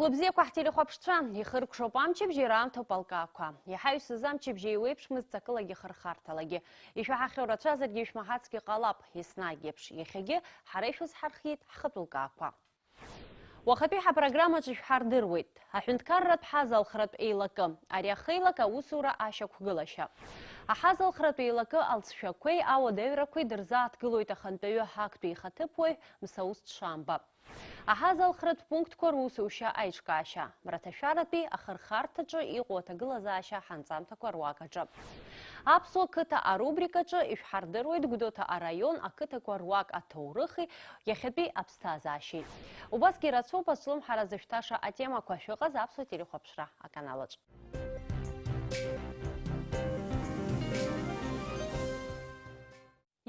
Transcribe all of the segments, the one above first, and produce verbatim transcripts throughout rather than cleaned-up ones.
Хәлыбзиақәа ҳтелехәаԥшцәа, ихыркәшоуп амчыбжь, ираамҭоуп алкаақәа. Иҳаҩсыз амчыбжь еиуеиԥшмызт ҵакылагьы хырхарҭалагьы. Ишәаҳахьоу рацәазаргьы ишәмаҳацгьы ҟалап, еснагь еиԥш. Иахьагьы ҳара ишәызҳархиеит ҳхатәы лкаақәа. Уахатәи ҳапрограммаҿы шәҳардыруеит. Аҳәынҭқарратә ҳазалхратә еилакы. Ари ахеилак аусура ашьақәгылашьа. Аҳазалхратә еилакы алҵшәақәеи ауадаҩрақәеи дырзааҭгылоит ахантәаҩы актәи ихаҭыԥуаҩ Мсаусҭ Шамба. Аҳазалхратә пунктқәа русушьа аиҿкаашьа, мраҭашәаратәи ахырхарҭаҿы иҟоу аҭагылазаашьа ҳанҵамҭақәа руак аҿы. Аԥсуа қыҭа арубрикаҿы ишәҳардыруеит Гәдоуҭа араион ақыҭақәа руак аҭоурыхи иахьатәи аԥсҭазаашьеи. Убасгьы ирацәоуп азҿлымҳара зышәҭаша атемақәа, шәыҟаз Аԥсуа телехәаԥшра аканалаҿ.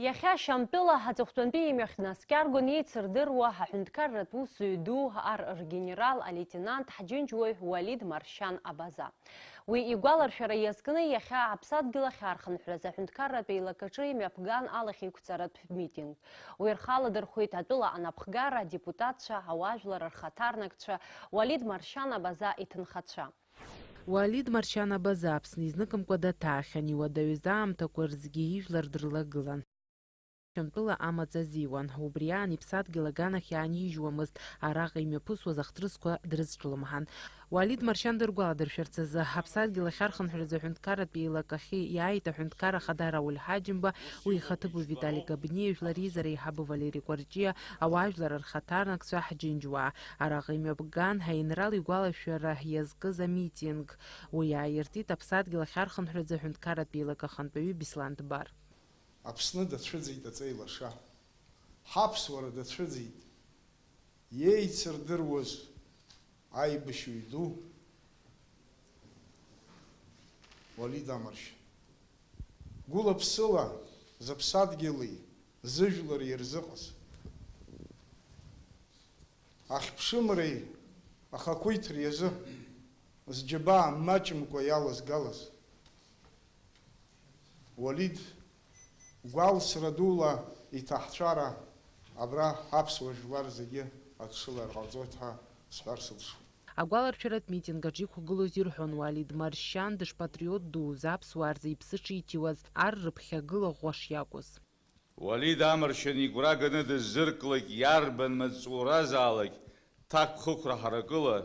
Иахьа Шьамтәыла аҵыхәтәантәи имҩахь днаскьаргон еицырдыруа аҳәынҭқарратә усзуҩ ду ар ргенерал алеитенант ҳџьынџьуаҩ Уалид Маршьан Абаза. Уи игәаларшәара иазкны иахьа аԥсадгьыл ахь архынҳәразы аҳәынҭқарратә еилакаҿы имҩаԥган алахь еиқәҵаратә митинг. Уи рхы аладырхәит атәыла анапхгара, адепутатцәа, ауаажәлар рхаҭарнакцәа, Уалид Маршьан Абаза иҭынхацәа. Уалид Маршьан Абаза Аԥсны изныкымкәа даҭаахьан, иуадаҩыз аамҭақәа рзгьы ижәлар дрылагылан. Шьамтәыла амаҵ азиуан, убри аан иԥсадгьыл аганахь иаанижьуамызт, араҟа имҩаԥысуаз ахҭрысқәа дрызҿлымҳан. Уалид Маршьан дыргәаладыршәарц азы, аԥсадгьыл ахь архынҳәразы аҳәынҭқарратә еилакахьы иааит аҳәынҭқар ахада Рауль Ҳаџьымба, уи ихаҭыԥуаҩ Витали Габниа, жәлар реизара еиҳабы Валери Кәарҷиа, ауаажәлар рхаҭарнакцәа, ҳџьынџьуаа. Араҟа имҩаԥган аинрал игәалашәара иазкыз амитинг. Уи ааиртит аԥсадгьыл ахь архынҳәразы аҳәынҭқарратә еилак ахантәаҩы Беслан Дбар. Аԥсны дацәыӡит аҵеи лаша. Ҳаԥсуара дацәыӡит. Иеицырдыруаз аибашьҩы ду Уалид Амаршьан. Гәыла-ԥсыла зыԥсадгьыли зыжәлари ирзыҟаз, ахьԥшымреи ахақәиҭреи азы зџьабаа маҷымкәа иалазгалаз Уалид гәалсра дула иҭаҳцәара абра ҳаԥсуа жәлар зегьы аҽшылар ҟалҵоит ҳәа сҳәар сылшоит. Агәаларшәаратә митинг аҿы иқәгылоз ирҳәон Уалид Маршьан дышпатриот дуз, аԥсуаа рзы иԥсы шиҭиуаз, ар рыԥхьагыла ӷәӷәа шиакәыз. Уалид Амаршьан игәра ганы дыззырклак иарбан маҵзуразаалак ҭакԥхықәра ҳаракыла,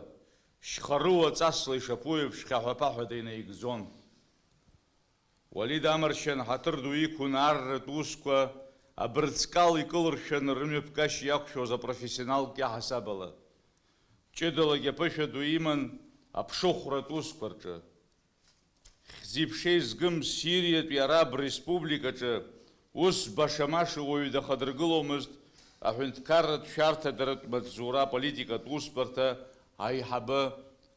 шьхарыуа ҵасла ишаԥу еиԥш хьаҳәа-ԥаҳәада инаигӡон. Уалид Амаршьан ҳаҭыр ду иқәын арратә усқәа абырҵкал икылыршәаны рымҩаԥгашьа иақәшәоз апрофессионалтә иаҳасаб ала. Ҷыдалак аԥышәа ду иман аԥшыхәратә усқәа рҿы. Хьӡи-ԥшеи згым Сириатәи Араб Республикаҿы ус баша-маша уаҩы дахадыргыломызт аҳәынҭқарратә шәарҭадаратә маҵзура аполитикатә усбарҭа аиҳабы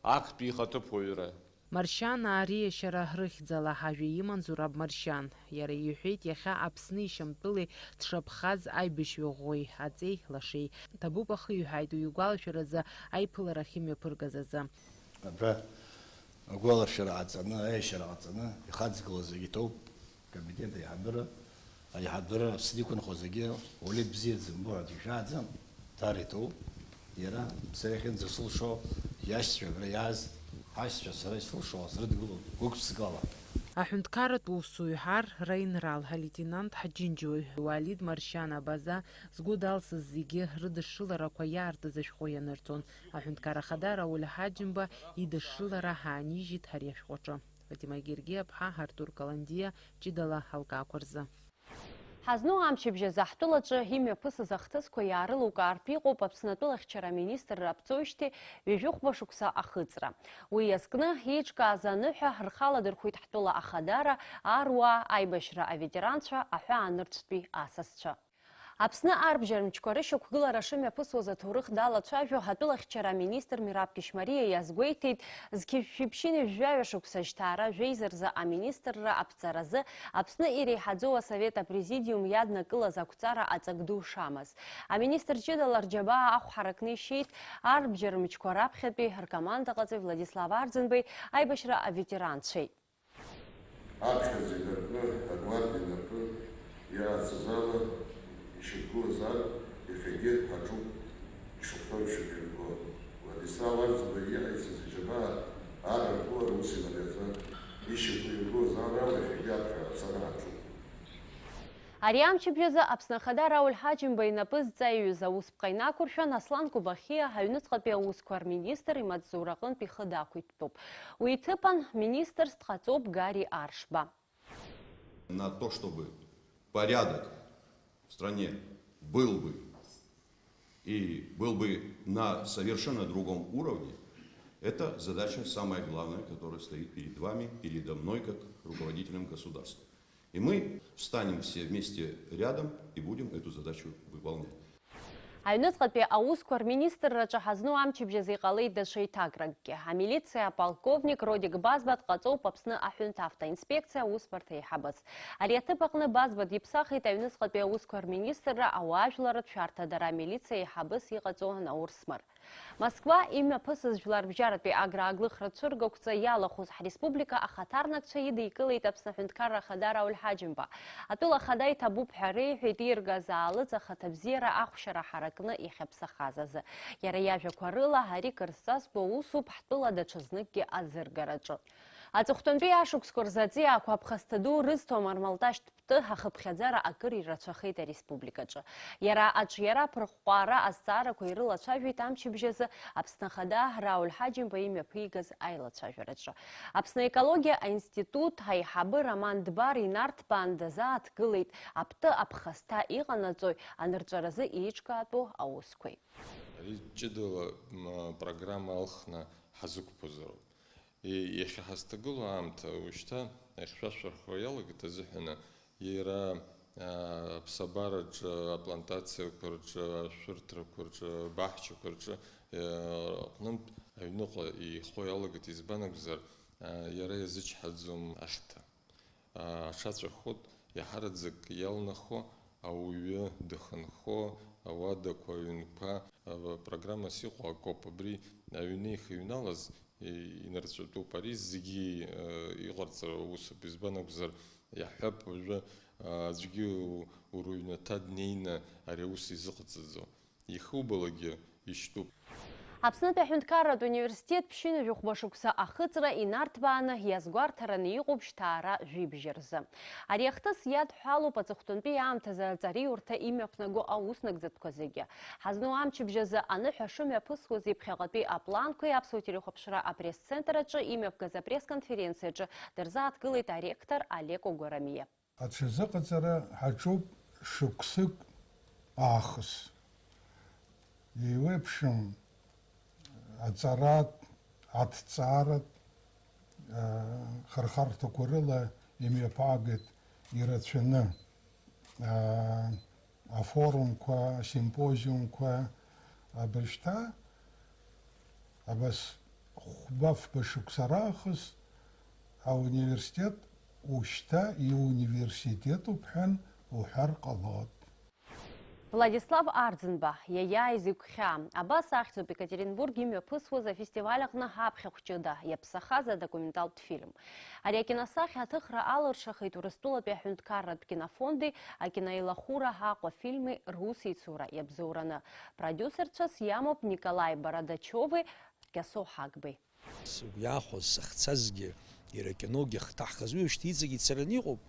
актәи ихаҭыԥуаҩра. Маршьан ариашьара рыхьӡала ажәа иман Зураб Маршьан. Иара иҳәеит, иахьа Аԥсни Шьамтәылеи дшаԥхаз аибашьҩы ӷәӷәеи аҵеи лашеи. Ҭабуп ахиҳәааит уи игәалашәаразы аиԥылара ахьымҩаԥыргаз азы. Абра агәаларшәара ҟаҵаны, аиашьара ҟаҵаны ихаҵгылоу зегьы ҭоуп. Акомитет аиҳабыра, аиҳабыра Аԥсны иқәынхо зегьы Уалид бзиаӡам, буҳәа дышәааӡам, даара иҭоуп. Иара, сара иахьынӡасылшо, иашьцәа абра иааз, ҳашьцәа сара исылшауа срыдгылоуп гәык-ԥсыкала. Аҳәынҭқарратә усуҩ ҳар раинрал алеитенант ҳџьынџьуаҩ Уалид Маршьан Абаза згәы далсыз зегьы рыдышшыларақәа иаартыз ашәҟәы ианырҵон. Аҳәынҭқар ахада Рауль Ҳаџьымба идышшылара ҳаанижьит ари ашәҟәаҿы. Фатима Гергиаԥҳа, Артур Каландиа, ҷыдала алкаақәа рзы. Ҳазну амчыбжь азы ҳтәылаҿы имҩаԥысыз ахҭысқәа иаарылукаартә иҟоуп Аԥсны атәылахьчара аминистрра аԥҵоижьҭеи ҩажәихәба шықәса ахыҵра. Уи иазкны еиҿкааз аныҳәа рхаладырхәит ҳтәыла ахадара, аруаа, аибашьра аветеранцәа, аҳәаанырцәтәи асасцәа. Аԥсны арбџьармчқәа рышьақәгылара шымҩаԥысуаз аҭоурых далацәажәо атәылахьчара аминистр Мераб Кьышьмариа иазгәеиҭеит, зқьи жәшәи ԥшьынҩажәи жәаҩа шықәса жьҭаара жәеиза рзы аминистрра аԥҵаразы Аԥсны иреиҳаӡоу асовет апрезидиум иаднакылаз ақәҵара аҵак ду шамаз. Аминистр ҷыдала рџьабаа ахә ҳаракны ишьеит арбџьармчқәа раԥхьатәи ркомандаҟаҵаҩ Владислав Арӡынбеи аибашьра аветеранцәеи. Аԥхьаӡа инаркны, агвардиа инаркны иаацыз ала ишьақәгылаз ар иахьагьы ҳаҿуп, ишахәҭоу ишьақәиргыло. Владислав Арӡынба Ари амчыбжьазы Аԥсны Ахада Рауль Ҳаџьымба инапы зҵаиҩыз аусԥҟа инақәыршәан, Аслан Гәыбахиа аҩныҵҟатәи аусқәа рминистр имаҵзураҟынтә ихы дақәиҭтәуп. Уи иҭыԥан министрс дҟаҵоуп Гари Аршба. На то, чтобы порядок в стране был бы и был бы на совершенно другом уровне, это задача самая главная, которая стоит перед вами, передо мной, как руководителем государства. И мы встанем все вместе рядом и будем эту задачу выполнять. Аҩныҵҟатәи аусқәа рминистрраҿы ҳазну амчыбжьазы иҟалеит даҽа еиҭакракгьы. Амилициа аполковник Родик Базба дҟаҵоуп Аԥсны аҳәынҭавтоинспекциа аусбарҭа еиҳабыс. Ари аҭыԥ аҟны Базба диԥсахит аҩныҵҟатәи аусқәа рминистрра ауаажәларратә шәарҭадара амилициа еиҳабыс иҟаҵоу Наурсмар. Москва имҩаԥысыз жәларбжьаратәи аграаглыхра цәыргақәҵа иалахәыз ҳреспублика ахаҭарнакцәа идикылеит Аԥсны Аҳәынҭқарра Ахада Рауль Ҳаџьымба. Атәыла ахада иҭабуп ҳәа реиҳәеит ииргаз аалыҵ ахаҭабзиара ахәшьара ҳаракны иахьаԥсахаз азы. Иара иажәақәа рыла, ари кыр зҵазкуа усуп ҳтәыла даҽазныкгьы аӡыргараҿы. Аҵыхәтәантәи ашықәсқәа рзы аҵиаақәа аԥхасҭа ду рызҭо амармалташьтә Ҳтәы ахыԥхьаӡара акыр ирацәахеит ареспубликаҿы. Иара аҿиара аԥырҟәҟәаара азҵаарақәа ирылацәажәеит амчыбжьазы Аԥсны Ахада Рауль Ҳаџьымба имҩаԥигаз аилацәажәараҿы. Аԥсны аекологиа аинститут аиҳабы Роман Дбар инарҭбаан дазааҭгылеит аԥтәы аԥхасҭа иҟанаҵои анырҵәаразы еиҿкаатәу аусқәеи. Ари ҷыдала программа алхны ҳазықәԥозароуп. Иахьа ҳазҭагылоу аамҭа уажәшьҭа иахьшәашәырхо иалагеит азыҳәаны, иара аԥсабараҿы, аплантациақәа рҿы, ашәырҭрақәа рҿы, абаҳчақәа рҿы аҟнынтә аҩныҟа ихо иалагеит, избан акәзар, иара иазычҳаӡом ахьҭа. Аҽаҵәахот иаҳараӡак иалнахуа ауаҩы дахынҳәо ауадақәа, аҩнқәа, программас иҟоу акоуп. Абри аҩны ихыҩналаз инарҵәатәуп. Ари зегьы иҟарҵара усуп. Избан акәзар, иаҳҳәап, уажәы аӡәгьы уара уҩнаҭа днеины ари аус изыҟаҵаӡом. Ихубалагьы ишьтәуп. Аԥснытәи аҳәынҭқарратә университет ԥшьынҩажәи хәба шықәса ахыҵра инарҭбааны иазгәарҭараны иҟоуп шьҭа ара жәибжь рзы. Ари ахҭыс иадҳәалоуп аҵыхәтәантәи аамҭазы аҵариурҭа имҩаԥнаго ауснагӡатәқәа зегьы. Ҳазну амчыбжь азы аныҳәа шымҩаԥысуаз иԥхьаҟатәи апланқәеи аԥсуа телехәаԥшра апресс-центр аҿы имҩаԥгаз апресс-конференциаҿы дырзааҭгылеит аректор Алеко Гәарамиа. Аҽазыҟаҵара ҳаҿуп шықәсык аахыс. Еиуеиԥшым аҵаратә, аҭҵааратә, аа, хырхарҭақәа рыла имҩаԥаагеит ирацәаны, аа, афорумқәа, асимпозиумқәа, абыржәшьҭа абас хәба-фба шықәса раахыс ауниверситет ушьҭа иуниверситетуп ҳәан уҳәар ҟалоит. Владислав Арӡынба, иаиааиз игәхьаа, абас ахьӡуп Екатеринбург имҩаԥысуаз афестиваль аҟны ҳаԥхьахә ҷыда иаԥсахаз адокументалтә фильм. Ари акиносахьа аҭыхра алыршахеит Урыстәылатәи аҳәынҭқарратә кинофонди акиноеилахәыра Аҟәа фильми русеицура иабзоураны. Продиусерцәас иамоуп Николаи Бородачови Кьасоу Ҳагбеи. Сыгәы иахәаз, сахьцазгьы, иара акиногьы ахҭаҳхыз, уи уажәшьҭа иҵегь ицараны иҟоуп,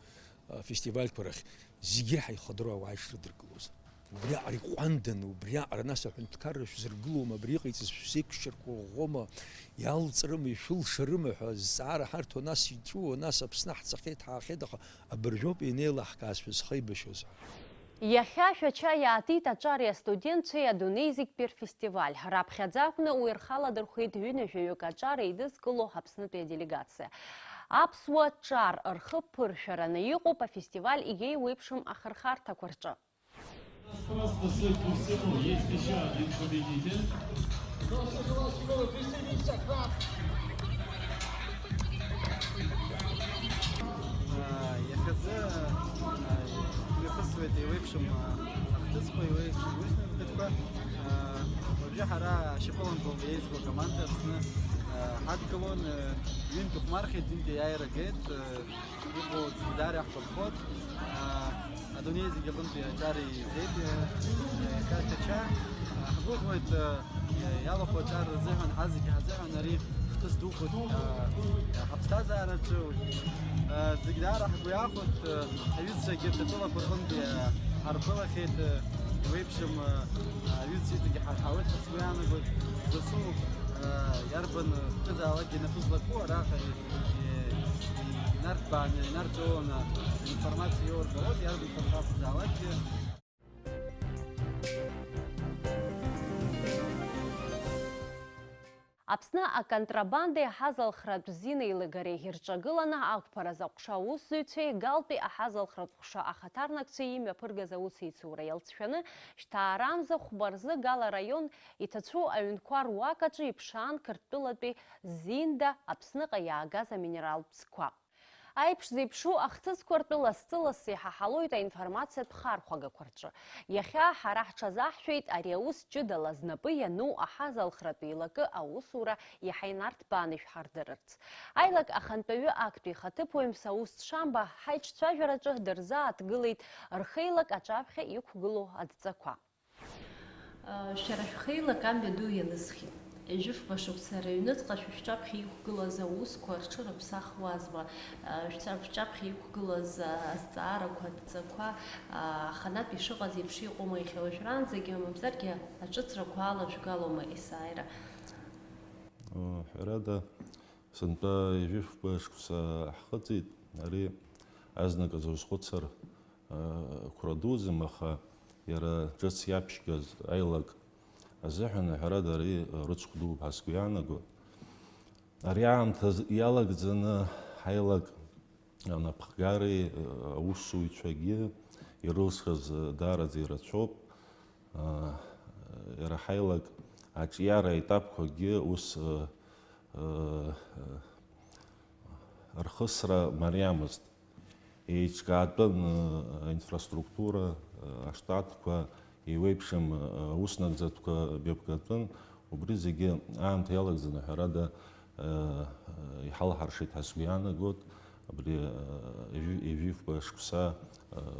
афестивальқәа рахь, зегьы реиҳа ихадоу ауаа ишрыдыркылоз. Убриаҟара иҟәанданы, убриаҟара нас аҳәынҭқарра шәзыргылома, абри иҟаиҵаз шәзеиқәшьырқәа ӷәӷәоума, иалҵрыма, ишәылшарыма ҳәа азҵаара ҳарҭо, нас иҵәуо, нас Аԥсны ҳцахьеит, ҳаахьеит, аха абыржәоуп ианеилаҳкааз ҳәа зхы еибашьоз. Иахьа Шәача иаатит аҿареи астудентцәеи адунеи зегьтәи рфестиваль. Раԥхьаӡа акәны уи рхы аладырхәеит ҩынҩажәаҩык аҿар еидызкыло Аԥснытәи аделегациа. Аԥсуа ҿар рхы ԥыршәараны иҟоуп афестиваль иеиуеиԥшым ахырхарҭақәа рҿы. Просто судьбу всему есть еще один победитель. Иахьазы имҩаԥысуеит еиуеиԥшым ахҭысқәа, еиуеиԥшым уснагӡатәқәа. Уажәы ҳара ашьапылампыл еизго акоманда Аԥсны ҳадгылон, ҩынтә ихәмархьеит, ҩынтә иааира геит, иҟоу зегьы даара иаҳгәаԥхоит. Адунеи зегьы аҟынтәи аҿар еизеит, иахьа Чача. Ҳгәыӷуеит, иалахәу аҿар рзыҳәан, ҳазегьы ҳазыҳәан ари хҭыс духоит, ҳаԥсҭазаараҿы. Зегь даара ҳгәы иахәоит, ҳҩызцәагьы ҭаҭылақәа рҟынтәи ҳарԥылахьеит, еиуеиԥшым аҩызцәа иҵегьы ҳарҳауеит ҳәа сгәы иаанагоит. Дасу, иарбан хкызаалакгьы напы злаку араҟа инарҭбааны, инарҵәоуаны информациа иоурбалак, иарбан хырхарҭазаалакгьы. Аԥсны аконтрабандеи аҳазалхратә зинеилыгареи ирҿагыланы ақәԥаразы аҟәша аусзуҩцәеи Галтәи аҳазалхратә ҟәша ахаҭарнакцәеи имҩаԥыргаз аусеицура иалҵшәаны, шьҭаарамза хәба рзы Гал араион иҭацәу аҩнқәа руак аҿы иԥшаан Қырҭтәылатәи Зинда Аԥсныҟа иаагаз аминералтә ӡқәа. Аиԥш зеиԥшу ахҭысқәа ртәы лассы-лассы иҳаҳалоит аинформациатә хархәагақәа рҿы. Иахьа ҳара ҳҽазаҳшәеит ари аус ҷыдала знапы иану аҳазалхратә еилакы аусура иаҳа инарҭбааны ишәҳардырырц. Аилак ахантәаҩы актәи ихаҭыԥуаҩ Мсаус Тшамба ҳаиҿцәажәараҿы дырзааҭгылеит рхеилак аҿаԥхьа иқәгылоу адҵақәа. Шәара шәхеилак амҩа ду ианысхит. Ҩажәифба шықәса рыҩныҵҟа шәышәҿаԥхьа иқәгылаз аусқәа рҽырыԥсахуазма, шәца-, шәҿаԥхьа иқәгылаз азҵаарақәа, адҵақәа, аханатә ишыҟаз еиԥш иҟоума иахьа уажәраанӡагьы, мамзаргьы аҿыцрақәа алашәгалома есааира? Ҳәарада, сынтәа ҩажәифба шықәса ҳхыҵит, ари азныказы узхәыцыр, қәра дуӡӡам, аха иара ҿыц иаԥшьгаз аилак азыҳәан, ҳәарада, ари рыцхә дууп ҳәа сгәы иаанагоит. Ари аамҭаз иалагӡаны ҳаилак анапхгареи аусзуҩцәагьы ирылсхыз даараӡа ирацәоуп. Иара ҳаилак аҿиара аетапқәагьы ус рхысра мариамызт. Еиҿкаатәын аинфраструктура, аштатқәа, еиуеиԥшым аус нагӡатәқәа мҩаԥгатәын. Убри зегьы аамҭа иалагӡаны, ҳәарада, иҳалҳаршеит ҳәа сгәы иаанагоит абри ҩажәи-, ҩажәифба шықәса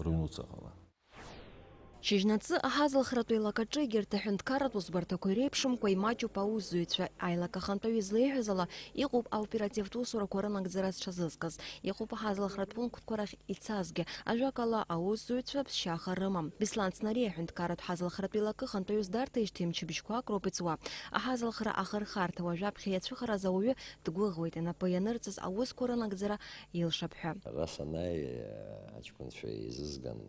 рыҩнуҵаҟала. Шьыжьнацы аҳазалхратә еилакаҿы егьырҭ аҳәынҭқарратә узбарҭақәа иреиԥшымкәа имаҷуп аусзуҩцәа. Аилак ахантәаҩы излеиҳәаз ала, иҟоуп аоперативтә усурақәа рынагӡара зҽазызкыз, иҟоуп аҳазалхратә пунктқәа рахь ицазгьы. Ажәакала, аусзуҩцәа ԥсшьаха рымам. Беслан Цнариа аҳәынҭқарратә ҳазалхратә еилакы ахантәаҩыс дарҭеижьҭеи мчыбжьқәак роуп иҵуа. Аҳазалхра ахырхарҭа уажәаԥхьа иацәыхараз ауаҩы дгәыӷуеит, инапы ианырҵаз аусқәа рынагӡара илшап ҳәа. Ара санааи, аҷкәынцәа еизызган,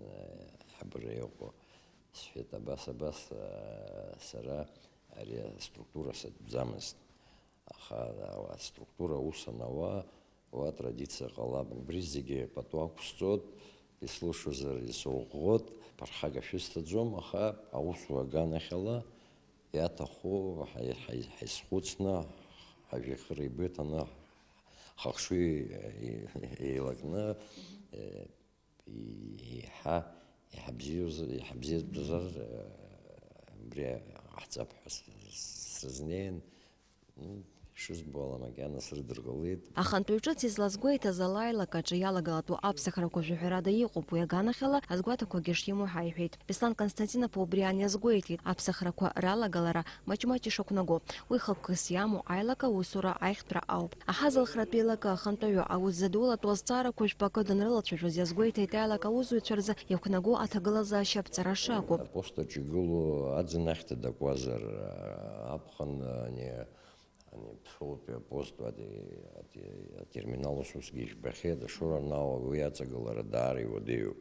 ҳабра иҟоу, сҳәеит, абас, абас, сара ари аструктура сатәӡамызт. Аха аструктура аус анауа, уа атрадициа ҟалап. Убри зегьы пату ақәсҵоит, ислылшозар исыӷәӷәоит, ԥырхага шәысҭаӡом, аха аусура аганахьала иаҭаху ҳаи-, ҳаи-, ҳаизхәыцны, ҳажәеихыра еибыҭаны, ҳахшыҩ еилакны, еиҳа иҳабзиоз-, иҳабзиатәзар, абри ҟаҳҵап ҳәа с-, срызнеин, ну, ишызбо ала макьана срыдыркылеит. Ахантәаҩ ҿыц излазгәеиҭаз ала аилак аҿы иалагалатәу аԥсахрақәа жәаҳәарада иҟоуп, уи аганахьала азгәаҭақәагьы шимоу ҳаиҳәеит. Беслан Константинов убри аан иазгәеиҭеит, аԥсахрақәа ралагалара маҷ-маҷ ишақәнаго, уи хықәкыс иамоу аилак аусура аиӷьтәра ауп. Аҳазалхратә еилакы ахантәаҩы аус задулатәу азҵаарақәа жәпакы данрылацәажәоз иазгәеиҭеит аилак аусзуҩцәа рзы иақәнаго аҭагылазаашьа аԥҵара шакәу. Апост аҿы игылоу аӡын ахьҭа дакуазар, аԥхын ани, ани ԥсоутәи апост ати, ати, атерминал усусгьы ижәбахьеит, ашоура анауа уи аҵагылара даара иуадаҩуп.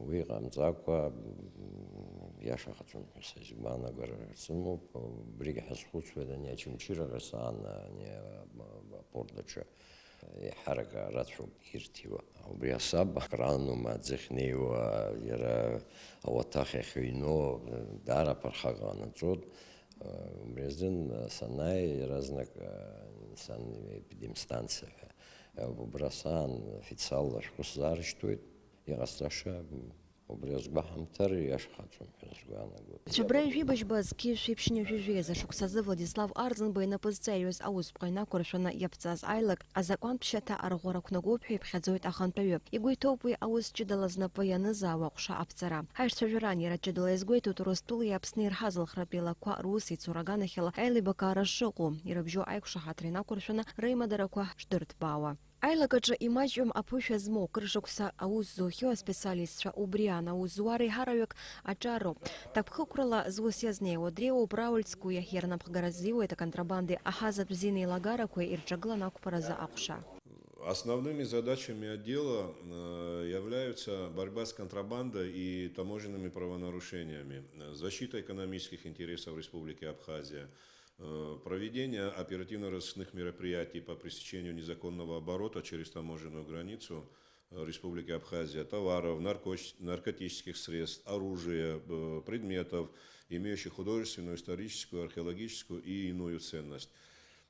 Уи ҟамҵакәа, м, иашахаӡом ҳәа са изгәаанагара сымоуп. Убригь ҳазхәыцуеит, ани Очамчыраҟа саан, ани апорт аҿы еиҳарак рацәоуп ирҭиуа. Убри асаб акран ума аӡы ахьнеиуа, иара ауаҭах иахьыҩноу, даара аԥырхага ҟанаҵоит. Убри азын санааи, иаразнак сан епидемстанциа ҳәа. Убра саан официалла ашәҟәы сзаарышьҭуеит. Иҟасҵаша Убри азгәаҳамҭар иашахаӡом ҳәа сгәы иаанагоит. Цәыббра ҩажәи быжьба зқьи шәиԥшьынҩажәи жәеиза шықәса азывладислав Арӡынба инапы зҵаҩуаз аусԥҟа инақәыршәаны иаԥҵаз аилак азакәантә шьаҭа арӷәӷәара қәнагоуп ҳәа иԥхьаӡоит ахантәаҩы. Игәы иҭоуп уи аус ҷыдала знапы ианызаауа аҟәша аԥҵара. Ҳаишцәажәаран иара ҷыдала иазгәеиҭоит Урыстәылеи Аԥсни рҳазалхратә еилақәа рус ицура аганахьала аилибакаара шыҟоу, ирыбжьоу аиқәшаҳаҭра инақәыршәаны реимадарақәа шдырҭбаауа. Аилак аҿы имаҷҩым аԥышәа змоу, кыр шықәса аус зухьоу аспециалистцәа убриан аус зуа реиҳараҩык аҿароуп. Ҭакԥхықәрала зус иазнеиуа дреиуоуп Рауль Цкуиа, иара напхгара ззиуеит аконтрабандеи аҳазатә зин еилагарақәеи ирҿагылан ақәԥаразы аҟәша. Основными задачами отдела э, являются борьба с контрабандой и таможенными правонарушениями, э, защита экономических интересов Республики Абхазия, э, проведение оперативно-розыскных мероприятий по пресечению незаконного оборота через таможенную границу э, Республики Абхазия товаров, наркоч- наркотических средств, оружия, э, предметов, имеющих художественную, историческую, археологическую и иную ценность.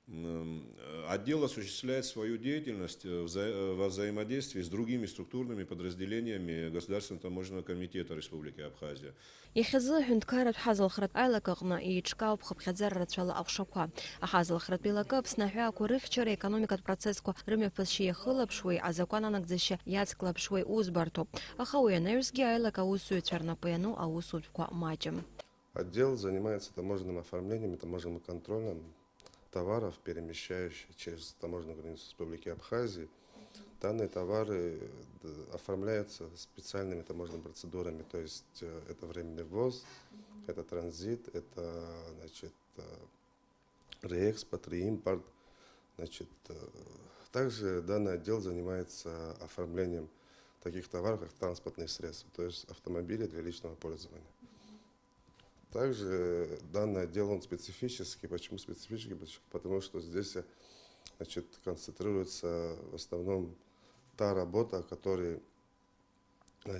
М, э, Отдел осуществляет свою деятельность э, вза- э, во взаимодействии с другими структурными подразделениями Государственного таможенного комитета Республики Абхазия. Иахьазы аҳәынҭқарратә ҳазалхратә аилак аҟны еиҿкаауп хыԥхьаӡара рацәала аҟәшақәа. Аҳазалхратә еилакы Аԥсны аҳәаақәа рыхьчара, аекономикатә процессқәа рымҩаԥысшьа иахылаԥшуеи азакәан анагӡашьа иацклаԥшуеи узбарҭоуп. Аха уи анаҩсгьы аилак аусзуҩцәа рнапы иану аусутәқәа маҷым. Отдел занимается таможенным оформлением и таможенным контролем товаров, перемещающихся через таможенную границу Республики Абхазии. Данные товары э, оформляются специальными таможенными процедурами, то есть э, это временный ввоз, это транзит, это значит, э, реэкспорт, реимпорт. Значит, э, также данный отдел занимается оформлением таких товаров, как транспортные средства, то есть автомобили для личного пользования. Также данный отдел, он специфический. Почему специфический? Потому что здесь значит, концентрируется в основном та работа, которую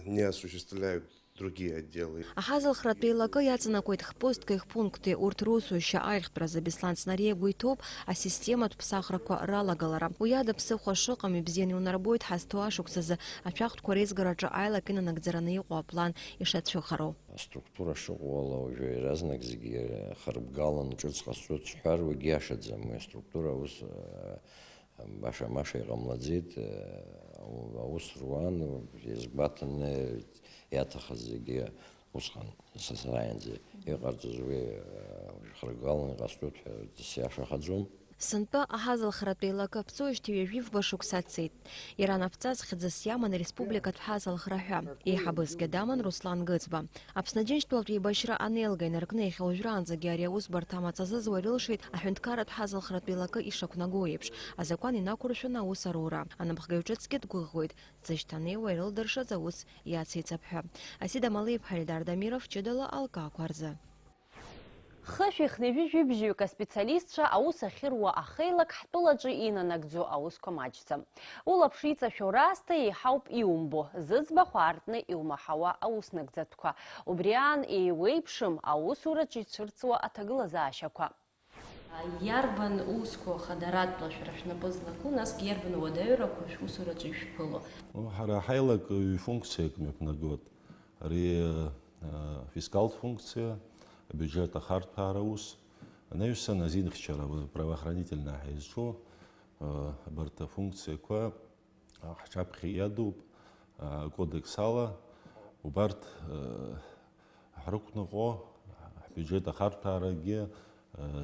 не осуществляют другие отделы. Аҳазалхратә еилакы иаҵанакуеит хпостки хпункти, урҭ русушьа аиӷьтәразы. Беслан Цнариа игәы иҭоуп асистематә ԥсахрақәа ралагалара. Уи ада ԥсыхәа шыҟам ибзианы иунарбоит ҳазҭоу ашықәсазы ашәахтәқәа реизгараҿы аилак инанагӡараны иҟоу аплан ишацәыхароу. Аструктура шыҟоу ала уажәы иаразнак зегьы хырбгалан ҿыц ҟасҵоит сҳәар, уигьы иашаӡам. Уи аструктура ус баша-маша иҟамлаӡеит, аус руан, иазгәаҭаны иаҭахыз зегьы усҟан, сасааинӡа иҟарҵаз уи хыргалан иҟасҵоит ҳәа сиашахаӡом. Сынтәа аҳазалхратә еилакы аԥҵоижьҭеи ҩажәи фба шықәса цеит. Иара анаԥҵаз хьӡыс иаман ареспубликатә ҳазалхра ҳәа. Еиҳабысгьы даман Руслан Гыцба. Аԥсны Аџьынџьтәылатә еибашьра анеилга инаркны иахьа уажәраанӡагьы ари аусбарҭа амаҵ азызуа ирылшеит аҳәынҭқарратә ҳазалхратә еилакы ишақәнагоу еиԥш, азакәан инақәыршәаны аус арура. Анапхгаҩ ҿыцгьы дгәыӷуеит, дзышьҭанеиуа ирылдыршаз аус иациҵап ҳәа. Асида Малиԥҳа, Ридар Дамиров, ҷыдала алкаақәа рзы. Хышәи хнеижәи жәибжьҩык аспециалистцәа аус ахьыруа ахеилак ҳтәылаҿы инанагӡо аусқәа маҷӡам. Улаԥш иҵашәо раасҭа еиҳауп иумбо, зыӡбахә аартны иумаҳауа аус нагӡатәқәа. Убри аан еиуеиԥшым аусураҿ ицәырҵуа аҭагылазаашьақәа. Иарбан усқәоу хадаратәла шәара шәнапы злаку, насгьы иарбан уадаҩрақәа шәусураҿы ишәԥыло? Ҳара ҳаилак ҩ-функциак мҩаԥнагоит. Ари афискалтә функциа, абиуџьет ахарҭәаара ус, анаҩсан азинхьчара, правоохранительная ҳәа изҿу абарҭ афункциақәа ҳҿаԥхьа иадуп акодекс ала. Убарҭ ҳрықәныҟәо, ҳбиуџьет ахарҭәаарагьы,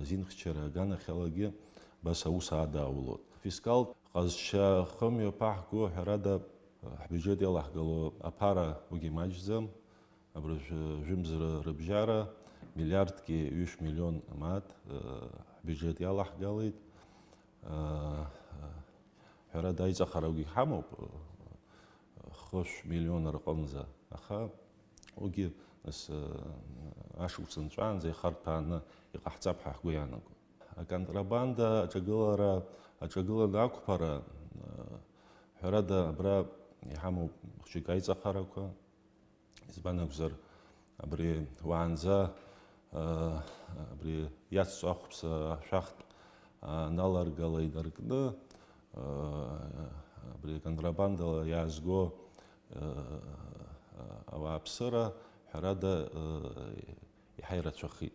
азинхьчара аганахьалагьы абас аус адаулоит. Афискалтә ҟазшьа хымҩаԥаҳго, ҳәарада, ҳбиуџьет иалаҳгало аԥара уигьы маҷӡам. Абри жәымз рыбжьара миллиардки ҩышә миллион мааҭ ҳбиуџьет иалаҳгалеит. Ҳәарада, аиҵахарагьы ҳамоуп, хышә миллион рҟынӡа, аха уигьы нас ашықәс нҵәаанӡа ихарҭәааны иҟаҳҵап ҳәа ҳгәы иаанагоит. Аконтрабанда аҿагылара, аҿагыланы ақәԥара, ҳәарада, абра иҳамоуп хәыҷык аиҵахарақәа. Избан акәзар, абри уаанӡа, абри иацҵо ахәԥса ашәахтә аналаргала инаркны, абри аконтрабандала иаазго Ауааԥсыра, ҳәарада, еиҳа ирацәахеит.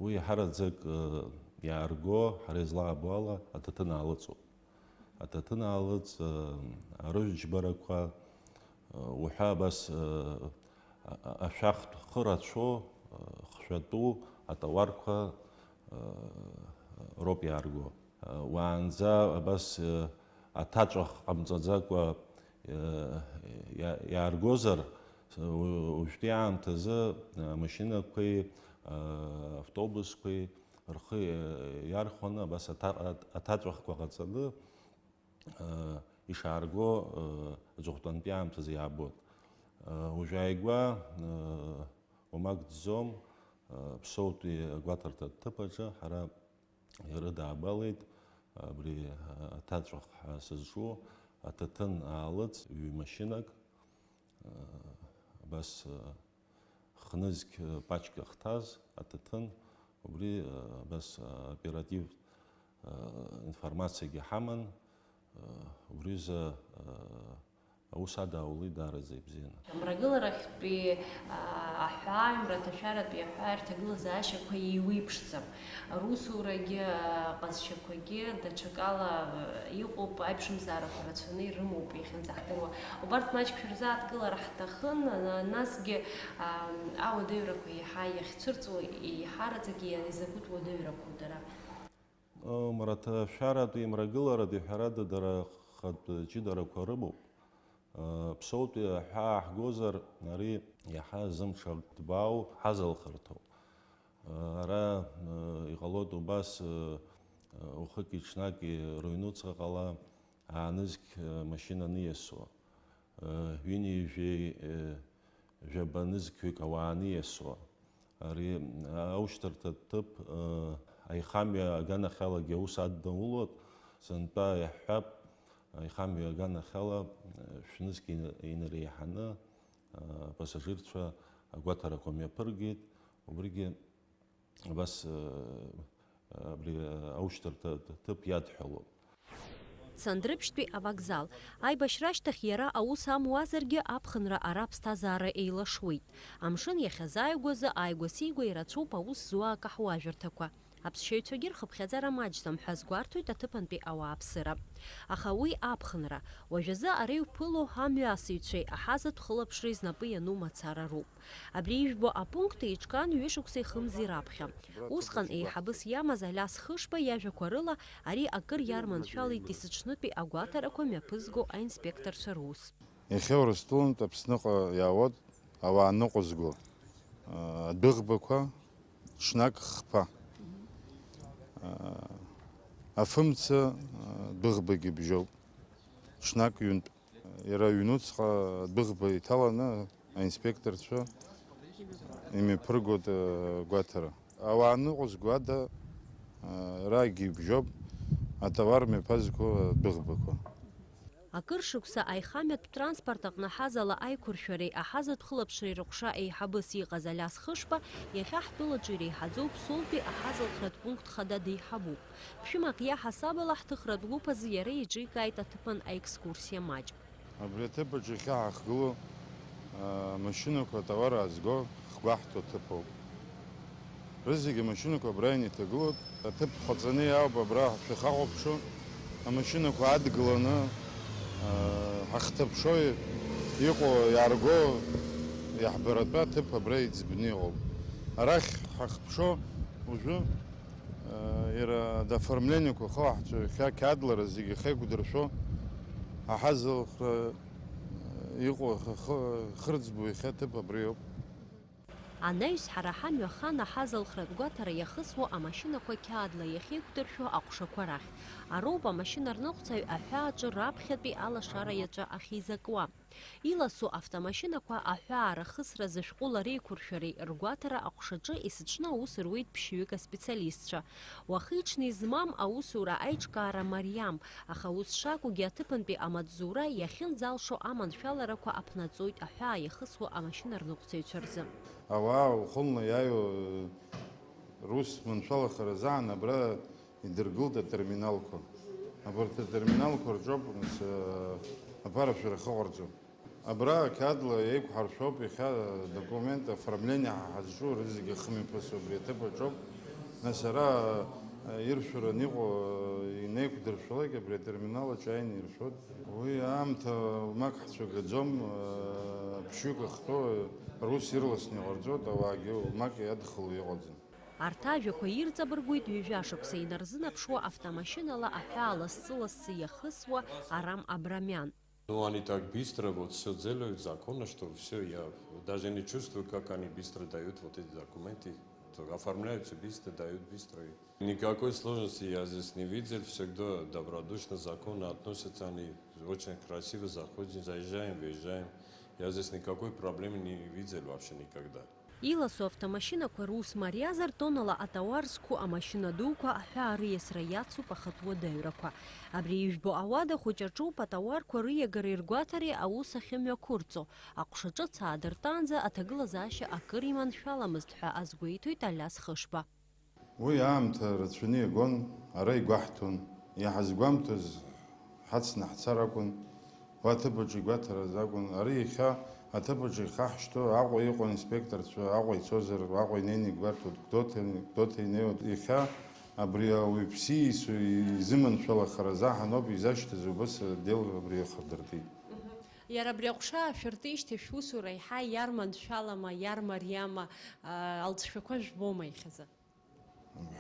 Уи иаҳараӡак иаарго, ҳара излаабо ала, аҭаҭын аалыҵуп. Аҭаҭын аалыҵ, арыжәтә џьбарақәа, уҳәа абас, ашәахтә хы рацәоу, хшәатәу атауарқәа роуп иаарго. Уаанӡа абас, аҭаҵәах ҟамҵаӡакәа, иа-, иааргозар, уажәтәи аамҭазы амашьынақәеи автобусқәеи рхы иархәаны абас аҭа-, аҭаҵәахқәа ҟаҵаны, ишаарго, аҵыхәтәантәи аамҭазы иаабоит. Уажә ааигәа, уамак ӡӡом, Ԥсоутәи агәаҭарҭа ҭыԥ аҿы ҳара ирыдаабалеит абри аҭаҵәах ҳәа сызҿу аҭаҭын аалыҵ ҩ-машьынак, абас, хнызқь пачка ахҭаз аҭаҭын, убри, абас, оператив информациагьы ҳаман, убри рзы аус адаулеит даараӡа ибзианы. Амрагыларахьтәи, аа, аҳәаа, мраҭашәаратәи аҳәаа рҭагылазаашьақәа еиуеиԥшӡам. Русурагьы, аа, ҟазшьақәагьы даҽакала, аа, иҟоуп, аиԥшымзаарақәа рацәаны ирымоуп иахьынӡаҳдыруа. Убарҭ маҷк шәырзааҭгылар ҳҭахын, на-, насгьы, аа, ауадаҩрақәа еиҳа иахьцәырҵуа, еиҳараӡак изакәытә уадаҩрақәоу дара? Мраҭашәаратәи, мрагыларатәи, ҳәарада, дара хатә ҷыдарақәа рымоуп. Ԥсоутәи аҳәаа ҳгозар, ари иаҳа зымҽхак ҭбаау ҳазалхырҭоуп. Ара иҟалоит убас, уахыки-ҽнаки рыҩнуҵҟа ҟала, аанызқь машьына аниасуа, ҩынҩажәеи жәаба нызқьҩык ауаа аниасуа. Ари аушьҭарҭа ҭыԥ аихамҩа аганахьалагьы аус аднаулоит, сынтәа иаҳҳәап, аихамҩа аганахьала шәнызқь ин-, инареиҳаны апассажирцәа агәаҭарақәа мҩаԥыргеит, убригьы Абас, э, абри, э, аушьҭарҭа ҭыԥ иадҳәалоуп. Цандрыԥшьтәи авокзал. Аибашьра ашьҭахь иара аус амуазаргьы, аԥхынра ара аԥсҭазаара еилашуеит. Амшын иахьазааигәазы ааигәа-сигәа ирацәоуп аус зуа акаҳуажәырҭақәа. Аԥсшьаҩцәагьы рхыԥхьаӡара маҷӡам ҳәа азгәарҭоит аҭыԥантәи ауааԥсыра. Аха уи аԥхынра. Уажәазы ара иуԥыло амҩасыҩцәеи аҳазатә хылаԥшреи знапы иану мацара роуп. Абри ижәбо апункт еиҿкаан ҩышықәсеи хымзи раԥхьа. Усҟан еиҳабыс иамаз Алиас Хышба иажәақәа рыла, ари акыр иарманшәалеит есыҽнытәи агәаҭарақәа мҩаԥызго аинспекторцәа рус. Иахьа Урыстәылантә Аԥсныҟа иаауеит ауаа ныҟәызго, а, адәыӷбақәа, ҽнак хԥа. А, афымца, а, дәыӷбагьы бжьоуп, ҽнак ҩынтә. Иара аҩнуҵҟа адәыӷба иҭаланы аинспекторцәа имҩаԥыргоит, э, гәаҭара. Ауаа ныҟәызго ада, э, рагьы ибжьоуп атауар мҩаԥазго адәыӷбақәа. Акыр шықәса аихамҩатә транспорт аҟны ҳазала аиқәыршәареи аҳазатә хылаԥшреи рыҟәша еиҳабыс иҟаз Алиас Хышба иахьа ҳтәылаҿы иреиҳаӡоу Ԥсоутәи аҳазалхратә пункт хада деиҳабуп. Ԥшәымак иаҳасабала ҳҭыхратә гәыԥ азы иара еиҿикааит аҭыԥан аекскурсиа маҷ. Абри аҭыԥ аҿы иахьа ҳахгылоу, а, машьынақәа атауар аазго хгәаҳҭо ҭыԥоуп. Рызегьы амашьынақәа абра инеиҭагылоуп. Аҭыԥ ҟаҵаны иаауп абра шәахаҟәыԥшуа. Амашьынақәа адгыланы, а, ҳахҭаԥшуа иҟоу, иаарго, иаҳбаратәа аҭыԥ абра иӡбны иҟоуп. Арахь ҳахԥшуа уажәы, Иара адоформлениақәа ахаҳәцәа иахьа ақьаадлара зегьы ахьеиқәдыршәо, аҳазалхра иҟоу ахы-, хырӡбо иахьа аҭыԥ абриоуп. Анаҩс ҳара ҳамҩа хан аҳазалхратә гәаҭара иахысуа амашьынақәа қьаадла иахьеиқәдыршәо аҟәшақәа рахь. Ароуп амашьынарныҟәцаҩ аҳәааҿы раԥхьатәи алашара иаҵәа ахьизакуа. Иласу автомашьынақәа аҳәаа рахысразы шәҟәыла реиқәыршәареи ргәаҭара аҟәшаҿы есыҽны аус руеит ԥшьҩык аспециалистцәа. Уахи-ҽни змам аусура аиҿкаара мариам, аха ус шакәугьы аҭыԥантәи амаҵзура иахьынӡалшо аманшәаларақәа аԥнаҵоит аҳәаа иахысуа амашьынарныҟәцаҩцәа рзы. Ауаа уахынла иааиуа рус маншәалахара азаан абра идыргылт атерминалқәа. Абарҭ атерминалқәа рҿоуп, нас, аԥарашәара ахьыҟарҵо. Абра ақьаадла еиқәҳаршәоуп, иахьа документ оформление ҳа ҳазҿу рызегьы хымҩаԥысуа убри аҭыԥ аҿоуп. Нас ара, э, иршәыраны иҟоу, э, инеиқәдыршәалак абри атерминал аҿы ааины иршәоит. Уи аамҭа уамак ҳцәыгаӡом, э, ԥшьҩык ахьтәоу, э, рус ирласны иҟарҵоит, ауаагьы уамак иадхало иҟаӡам. Арҭ ажәақәа ирҵабыргуеит ҩажәа шықәса инарзынаԥшуа автомашьынала аҳәаа лассы-лассы иахысуа Арам Абрамиан. Ну, они так быстро, вот, всё делают законно, что всё, я даже не чувствую, как они быстро дают вот эти документы. То оформляются быстро, дают быстро. Никакой сложности я здесь не видел, всегда добродушно, законно относятся они, очень красиво заходим, заезжаем, выезжаем. Я здесь никакой проблемы не видел вообще никогда. Иласу автомашьынақәа рус мариазар, тоннала атауар зқәу амашьына дуқәа аҳәаа рыиасра иацуп ахатә уадаҩрақәа. Абри ижәбо ауада хәыҷ аҿоуп атауарқәа рыиагареи ргәаҭареи аус ахьымҩақәырҵо. Аҟәша ҿыц аадыртаанӡа аҭагылазаашьа акыр иманшәаламызт ҳәа азгәеиҭоит Алиас Хышба. Уи аамҭа рацәаны иагон, ара игәаҳҭон, иаҳазгәамҭоз ҳацны ҳцар акәын, уа аҭыԥаҿы игәаҭараз акәын. Ари иахьа аҭыԥаҿы ихаҳшьҭоу Аҟәа иҟоу аинспекторцәа, Аҟәа ицозар, Аҟәа инеины игәарҭоит, Гәдоуҭа, Гәдоуҭа инеиуеит. Иахьа абри ауаҩԥсы ииасуа изыманшәалахара азаҳаноуп изашьҭаз убас адел абри иахырдыртит. Мгм. Иара абри аҟәша аашәыртижьҭеи шәусура еиҳа иарманшәалама, иармариама, а, алҵшәақәа жәбома иахьазы?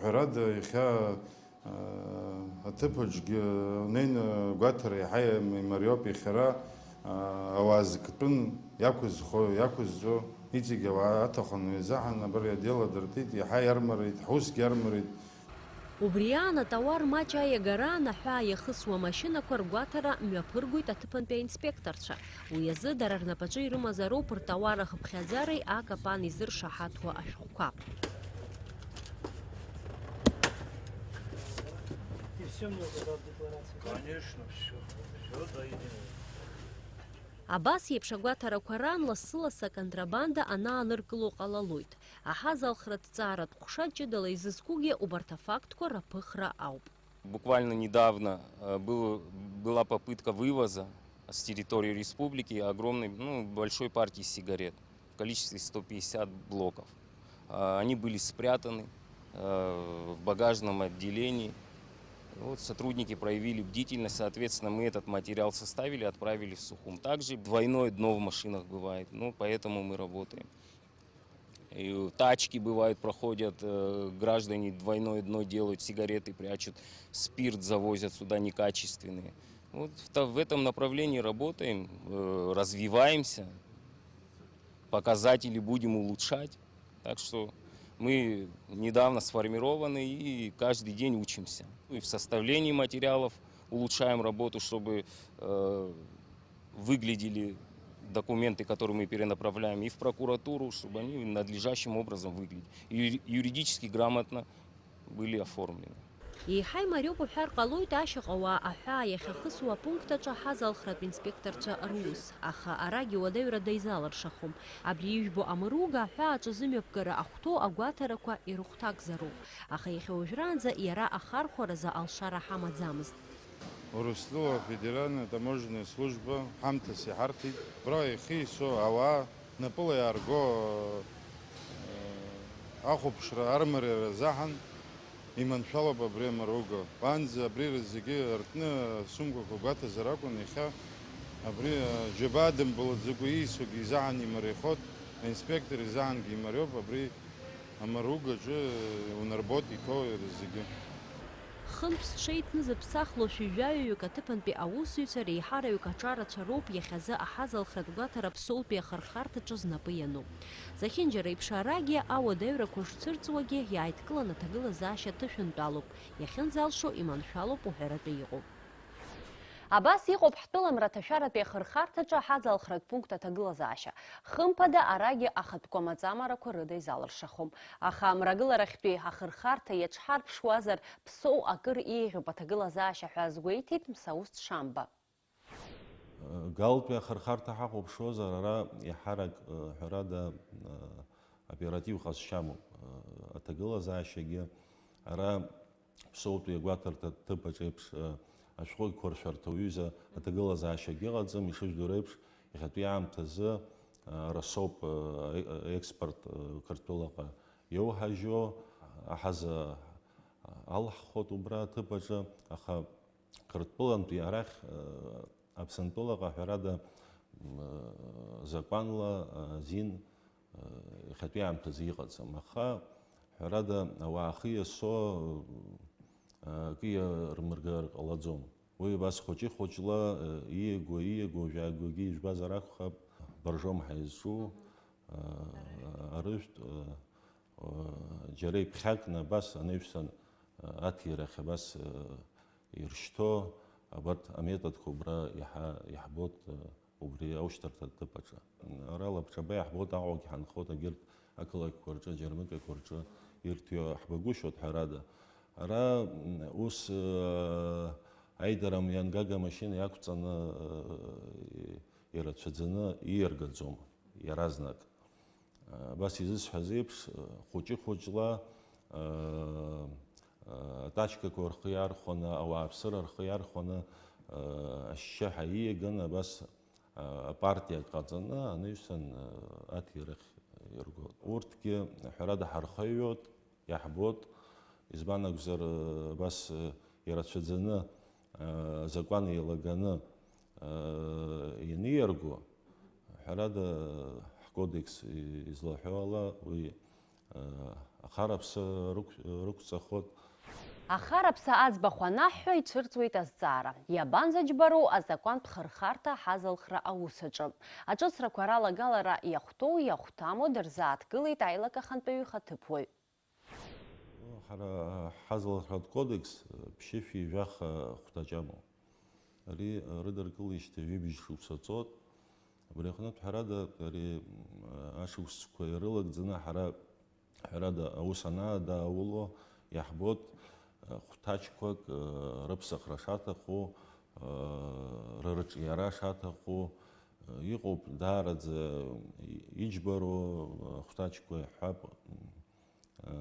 Ҳәарада, иахьа, аа, аҭыԥаҿгьы унеины агәаҭара иаҳа имариоуп, иахьара, аа, ауаа зктәын иақәызхо, иақәызҵо, иҵегь ауаа аҭахын, уи азыҳәан абар адел адыртит, иаҳа иармареит, ҳусгьы армареит. Убри аан атауар маҷ аиагараан аҳәаа иахысуа амашьынақәа ргәаҭара мҩаԥыргоит аҭыԥантәи аинспекторцәа. Уи азы дара рнапаҿы ирымазароуп ртауар ахыԥхьаӡареи акапан изыршаҳаҭуа ашәҟәқәа. И всё можно, да, в декларации? Конечно, всё. Всё до единого. Абас еиԥш агәаҭарақәа раан лассы-лассы аконтрабанда анааныркыло ҟалалоит. Аҳазалхратә ҭҵааратә ҟәша ҷыдала изызкугьы убарҭ афактқәа раԥыхра ауп. Буквально недавно, э, был, была попытка вывоза с территории республики огромной, ну, большой партии сигарет в количестве сто пятьдесят блоков. А, они были спрятаны, э, в багажном отделении. Вот сотрудники проявили бдительность, соответственно, мы этот материал составили, отправили в Сухум. Также двойное дно в машинах бывает, ну, поэтому мы работаем. И тачки бывают, проходят, э, граждане двойное дно делают, сигареты прячут, спирт завозят сюда некачественные. Вот в та-, в этом направлении работаем, э, развиваемся, показатели будем улучшать. Так что мы недавно сформированы и каждый день учимся. И в составлении материалов улучшаем работу, чтобы, э, выглядели документы, которые мы перенаправляем и в прокуратуру, чтобы они надлежащим образом выглядели, и юри-, юридически грамотно были оформлены. Еиҳа имариоуп уҳәар ҟалоит ашьаҟауаа аҳәаа иахьахысуа апункт аҿы аҳазалхратә инспекторцәа рус, аха арагьы уадаҩра даизалыршахом. Абри ижәбо амыруга аҳәаа аҿы зымҩаԥгара ахәҭоу агәаҭарақәа ирыхәҭакзароуп, аха иахьа уажәраанӡа иара ахархәаразы алшара ҳамаӡамызт. Урыстәыла афедеральная таможенная служба ҳамҭас иҳарҭеит. Абра ихы-исо ауаа напыла иаарго, э, ахәаԥшра армариара азаҳан иманшәалоуп абри амаруга. Уаанӡа абри зегьы ртны асумкақәа гәаҭазар акәын, иахьа абри, э, џьабаа дымбылӡакәа ииасуагьы изаҳан имариахоит, аинспектор изаҳангьы имариоуп, абри амаругаҿы унарбоит иҭоу зегьы. Хынтә зҽеиҭнызыԥсахло шәи жәаҩаҩык аҭыԥантәи аусзуҩцәа реиҳараҩык аҿарацәа роуп иахьазы аҳазалхратә гәаҭара Ԥсоутәи ахырхарҭаҿы знапы иану. Зехьынџьара еиԥш арагьы ауадаҩрақәа шцәырҵуагьы иааидкыланы аҭагылазаашьа ҭышәынтәалоуп, иахьынӡалшо иманшәалоуп уҳәаратәы иҟоуп. Абас иҟоуп ҳтәыла мраҭашәаратәи ахырхарҭаҿы аҳазалхратә пункт аҭагылазаашьа. Хымԥада, арагьы ахатә кәамаҵамарақәа рыда изалыршахом. Аха амрагыларахьтәи ахырхарҭа иаҽҳарԥшуазар, Ԥсоу акыр еиӷьуп аҭагылазаашьа ҳәа азгәеиҭеит Мсаусҭ Шамба. Галтәи ахырхарҭа ҳахәаԥшуазар, ара иаҳарак, ҳәарада, оператив ҟазшьа амоуп. Аҭагылазаашьагьы ара Ԥсоутәи агәаҭарҭа ҭыԥ аҿы еиԥш, э, ашәҟәы еиқәыршәарҭа уҩыза аҭагылазаашьагьы ыҟаӡам, ишыжәдыруа еиԥш, Иахьатәи аамҭазы, а, расоуп, а, а, експорт, а, Қырҭтәылаҟа иоуҳажьо, аҳаза алҳхуеит убра аҭыԥ аҿы, аха Қырҭтәылантәи арахь, а, Аԥсынтәылаҟа ҳәарада, м, а, закәанла, а, азин, а, иахьатәи аамҭазы иҟаӡам. Аха ҳәарада, ауаа ахы иасо, а, акы иармыргар ҟалаӡом. Уи абас хәыҷы-хәыҷла, э, ииаго, ииаго, жәаҩагьы ижәбазар акәхап, боржоми ҳәа изҿу, э, арыжәтә, э, э, џьара иԥхьакны абас анаҩсан, э, аҭирахь абас, э, иршьҭо абарҭ аметодқәа убра иаҳа-, иаҳбоит, э, убри аушьҭарҭа аҭыԥ аҿы. Ара Лабҿаба иаҳбоит, Аҟәагь ҳанхоит, егьырҭ ақалақьқәа рҿы, аџьармыкьақәа рҿы ирҭиуа ҳбагәышьоит, ҳәарада. Ара, м, ус, э, аидара мҩангага амашьына иақәҵаны, э, ирацәаӡаны ииаргаӡом иаразнак. Э, абас изысҳәаз еиԥш, э, хәыҷы-хәыҷла, э, э, атачкақәа рхы иархәаны, ауааԥсыра рхы иархәаны, э, ашьшьыҳәа ииаганы абас, э, апартиак ҟаҵаны анаҩсан, э, аҭирахь иргоит. Урҭгьы, ҳәарада, ҳархаҩоит, иаҳбоит. Избан акәзар, э, абас, э, ирацәаӡаны, э, азакәан еилаганы, э, ианиарго, ҳәарада, ҳкодекс излаҳәо ала, уи, э, ахараԥса рықә-, рықәҵахоит. Ахараԥса аӡбахә анаҳҳәа, ицәырҵуеит азҵаара. Иабанӡаџьбароу азакәантә хырхарҭа ҳазалхра аус аҿы? Аҿыцрақәа ралагалара иахәҭоу, иахәҭаму дырзааҭгылеит аилак ахантәаҩы ихаҭыԥуаҩ. Ҳара ҳазалхратә кодекс ԥшьышәи жәаха хәҭаҷ амоуп. Ари рыдыркылеижьҭеи ҩыбжь шықәса ҵуеит. Абри аҟнытә, ҳәарада, ари, м, ашықәсқәа ирылагӡаны ҳара, ҳәарада, аус анаадауло иаҳбоит, ы, хәҭаҷқәак, ы, рыԥсахра шаҭаху, ы, рырҿиара шаҭаху, ы, иҟоуп даараӡа иџьбароу, ы, хәҭаҷқәа иаҳҳәап, м, ы,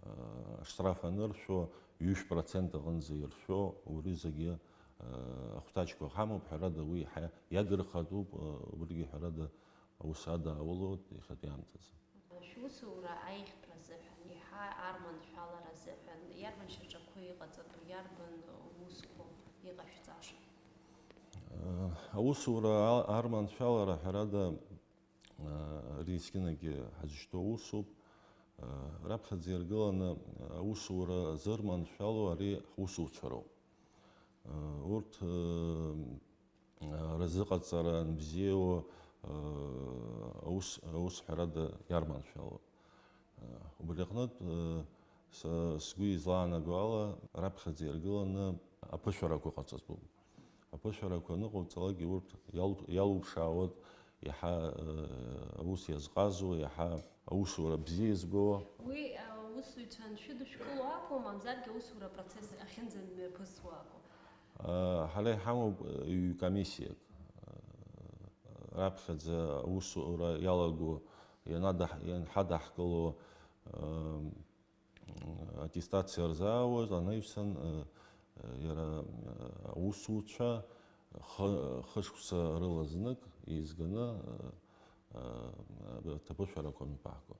ы, аштраф аныршәо, ҩышә процент аҟынӡа иршәо, убри зегьы, ы, ахәҭаҷқәа ҳамоуп, ҳәарада, уи ҳа-, иагырхатәуп, ы, убригьы, ҳәарада, аус адаулоит иахьатәи аамҭазы. Шәусура аиӷьтәра азыҳәан, еиҳа арманшәалара азыҳәан, иарбан шьаҿақәа иҟаҵатәу, иарбан усқәоу иҟашәҵаша? Ы, аусура а-, арманшәалара, ҳәарада, Ари есқьынагьы ҳазышьҭоу усуп. Раԥхьаӡа иргыланы аусура зырманшәало ари ҳусуцәа роуп. Урҭ рзыҟаҵара анбзиоу аус, аус ҳәарада иарманшәалоит. Убри аҟнытә, са сгәы излаанаго ала, раԥхьаӡа иргыланы аԥышәарақәа ҟаҵатәуп. Аԥышәарақәа аныҟауҵалакгьы урҭ иал-, иалуԥшаауеит иаҳа, э, аус иазҟазоу, иаҳа аусура бзиа избо. Уи, э, аусзуҩцәа аншәыдышәкыло акәу, мамзаргьы аусура апроцесс ахьынӡамҩаԥысуа акәу? Э, ҳара иҳамоуп, э, ҩ-комиссиак, э, раԥхьаӡа аусура иалаго, ианадаҳ-, ианҳадаҳкыло, э, аттестациа рзаауаз анаҩсан, э, э, иара, э, аусуцәа хы-, хышықәса рыла знык еизганы, э, э, аҭабышәарақәа мҩаԥаҳго.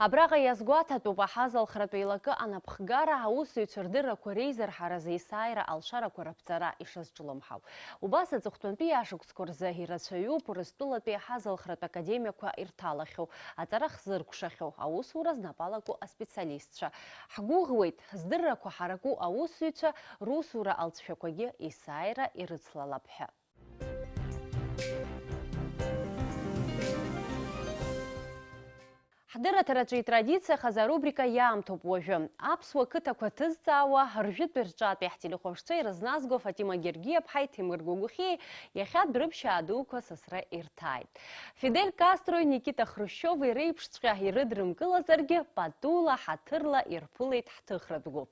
Абраҟа иазгәаҭатәуп аҳазалхратә еилакы анапхгара аусзуҩцәа рдыррақәа реизырҳаразы есааира алшарақәа раԥҵара ишазҿлымҳау. Убас аҵыхәтәантәи ашықәсқәа рзы ирацәаҩуп Урыстәылатәи аҳазалхратә академиақәа ирҭалахьоу, аҵара хзыркәшахьоу, аусура знапалаку аспециалистцәа. Ҳгәыӷуеит, здыррақәа ҳараку аусзуҩцәа русура алҵшәақәагьы есааира ирыцлалап ҳәа. Ҳдырраҭараҿы итрадициахаз арубрика иаамҭоуп уажәы. Аԥсуа қыҭақәа ҭызҵаауа, ржәытәи рҿатәи ҳтелехәаԥшцәа ирызназго Фатима Гергиаԥҳаи Ҭемыр Гогәыхьиеи иахьа дәрыԥшьаа дуқәа сасра ирҭааит. Фидель Кастрои Никита Хрушьови реиԥшҵәҟьа ирыдрымкылазаргьы, патула, ҳаҭырла ирԥылеит ҳҭыхратә гәыԥ.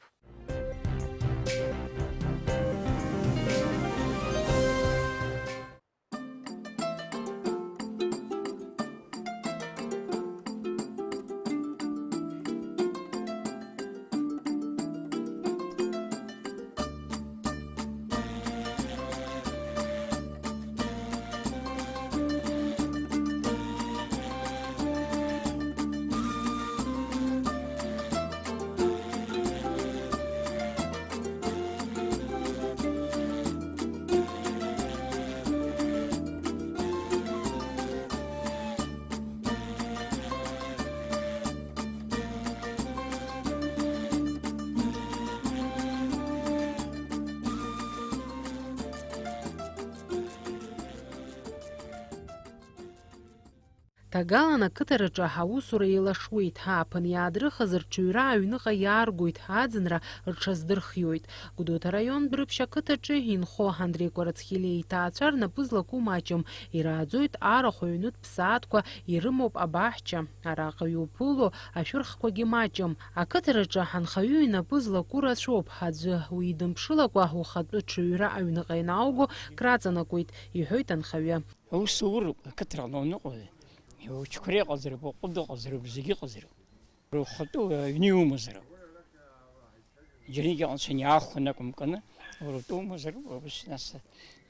Ҭагалан ақыҭараҿы аусура еилашуеит, ааԥын иаадрыхыз рҽыҩра аҩныҟа иааргоит, аӡынра рҽаздырхиоит. Гәдоуҭа араион Дәрыԥшь ақыҭаҿы инхо Андреи Кәарацхелиа иҭаацәа рнапы злаку маҷым, ирааӡоит арахә аҩнытә ԥсаатәқәа, ирымоуп абаҳча, араҟа иуԥыло ашәырхқәагьы маҷым. Ақыҭараҿы анхаҩы инапы злаку рацәоуп, аӡәы уидымԥшылакәа ухатәы ҽыҩра аҩныҟа ианаауго краҵанакуеит, иҳәоит анхаҩы. Аусуроуп, ақыҭараҟны уаныҟоу, учқәреи ыҟазароуп, уҟәыд ыҟазароуп, зегьы ыҟазароуп. Ухатәы аҩны иумазароуп. Џьаргьы иҟан, сыниаахәон акәымканы, уара утәы умазароуп, ус нас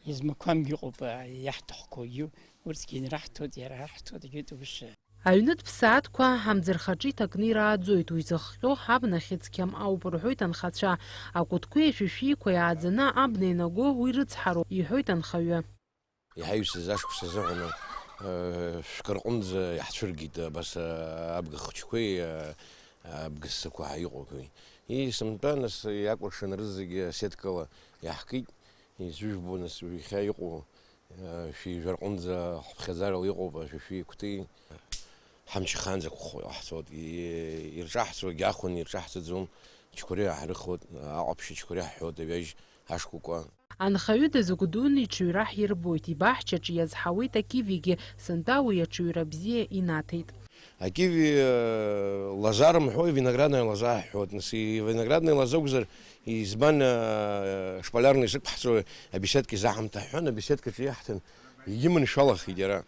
измақәамгьы ыҟоуп, иаҳҭахқәоугьы, урҭгьы инраҳҭоит, иара аҳҭоит, егьырҭ ус. Аҩнытә ԥсаатәқәа амӡырхаҿы иҭакны ирааӡоит, уи зыхҟьо абна ахьыцқьам ауп, рҳәоит анхацәа. Акәытқәеи ашәишәиқәеи ааӡаны абна ианаго уи рыцҳароуп, иҳәоит анхаҩы. Иҳаҩсыз ашықәс азыҳәан, э, шәкы рҟынӡа иаҳцәыргеит, абас, э, абгахәыҷқәеи, э, абгассақәа ҳәа иҟоугьы. Ии, сынтәа, нас, иакәыршан рызегьы асеткала иаҳкит. Изыжәбо, нас, иахьа иҟоу, э, шәи жәа рҟынӡа ҳԥхьаӡарала иҟоуп, ашәишәи қәҭи. Ҳамч ахаанӡа ҟәхо ҟаҳҵоит. И-, ирҿаҳҵогьы ахәон, ирҿаҳҵаӡом. Ачқәари ааҳрыхуеит, аҟаԥшь ачқәари ҳҳәоит, аҩажь ашкәакәа. Анхаҩы дазыгәдуны иҽыҩра ҳирбоит, ибаҳчаҿы иазҳауеит акивигьы, сынтәа уи аҽыҩра бзиа инаҭеит. Акиви, э, лоза рымҳәои, виноградная лоза ҳҳәоит. Нас, и-, виноградная лоза акәзар, избан, э, шполярный сықәҳҵои, абеседка изаҳамҭа ҳҳәан, абеседкаҿы иаҳҭан, егьыманшәалахеит иара.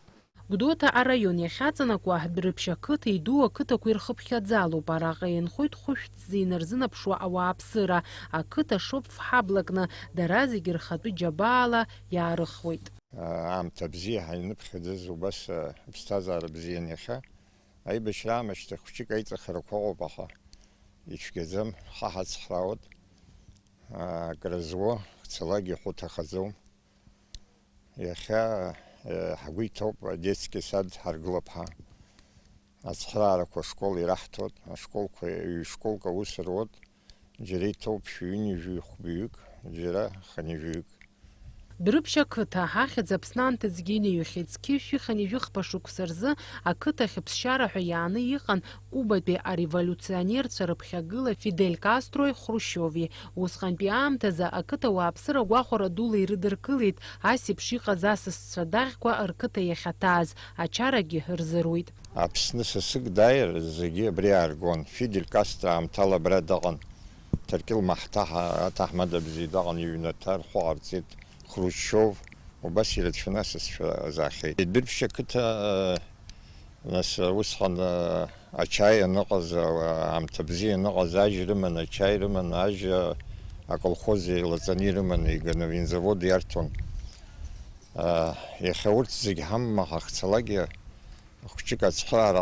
Гәдоуҭа араион иахьаҵанакуа, Дәрыԥшь ақыҭа иду ақыҭақәа ирхыԥхьаӡалоуп, араҟа инхоит хәышәтәӡа инарзынаԥшуа ауааԥсыра, ақыҭа шоуп фҳаблакны, дара зегьы рхатәы џьабаала иаарыхуеит. Аамҭа бзиа ҳаиныԥхьаӡаз убас, а, аԥсҭазаара бзиан иахьа. Аибашьра аамышьҭахь хәҷык аиҵахарақәа ыҟоуп, аха ицәгьаӡам, ҳа ҳацхраауеит. А, акры зуо, хцалакгьы ҳәа уҭахаӡом. Иахьа, э, ҳгәы иҭоуп, адетски сад ҳаргылап ҳәа. Ацхыраарақәа ашкол ираҳҭоит, ашколқәа ҩ-школк аус руеит, џьара иҭоуп шәи ҩынҩажәи хәбаҩык, џьара хынҩажәаҩык. Дәрыԥшь ақыҭа, ахьӡ Аԥсны анҭыҵгьы инаҩхьеит, зқьи жәшәи хынҩажәи хԥа шықәса рзы ақыҭахь ԥсшьара ҳәа иааны иҟан Кубатәи ареволиуционерцәа рыԥхьагыла Фидель Кастрои Хрушьови. Усҟантәи аамҭазы ақыҭа ауааԥсыра гәахәара дула ирыдыркылеит, ас еиԥш иҟаз асасцәа даӷьқәа рқыҭа иахьаҭааз ачарагьы рзыруит. Аԥсны сасык дааир, зегьы абри ааргон. Фидель Кастро аамҭала абра дыҟан. Ҭаркьыл Маҳҭаҳа аҭаҳмада бзиа дыҟан, иҩнаҭа рхәы ҟарҵеит. Хрушьов, убас ирацәаны асасцәа заахьеит. Дәрыԥшь ақыҭа, нас, усҟан, ачаи аныҟаз, аамҭа бзиа аныҟаз, ажь рыман, ачаи рыман, ажь аколхоз еилаҵаны ирыман, иганы авинзавод иарҭон. Иахьа урҭ зегь ҳамма ҳахьцалакгьы, хәҷык ацхыраара